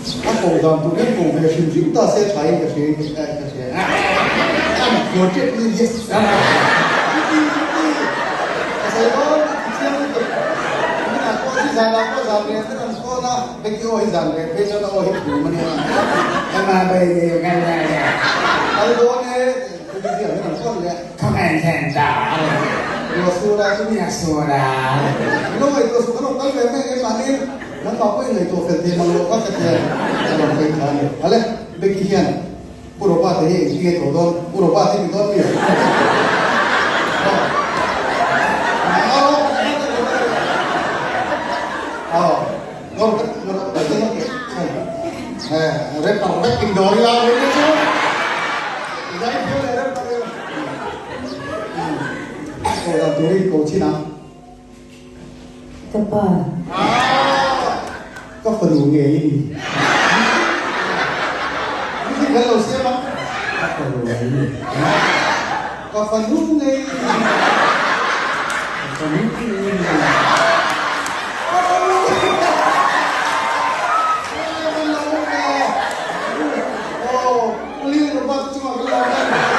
A ko dan tur hian ko ve hrim hrim ta se tha in ka hria in ka hria. An khuar tep in yes. Chuti chuti ka sawi dawn a ti chiang lutuk. Tunah pawh hi zanah pawh zan reh te kan kawn a, Becky aw hi zan reh phei chuan a aw hi khum a nia. Ama baby ka la e. Kal dawn e chuti zia hian an kawn leh. Khawngaihin thlen ta. Ruah sur a. Ruah sur a. Lo ngaihtuah suh kan lo kal ve mai ang mahni. Nangmah pawh i ngaihtuah fel thei mang loh kha ka tia a rawn hawi kha a ni. Hale, Becky hian Pu Ropa te hi engtin nge tawh dawn? Pu Ropa te ni dawn mi? Ka pa. Ka fanu nge i ni? Music kan lo siam a. Ka fanu nge i ni? Ka fanu nge i ni? Ka fanu nge i ni? Ka fanu nge i ni? Aw, Lil Robert chungah kan lo awm e.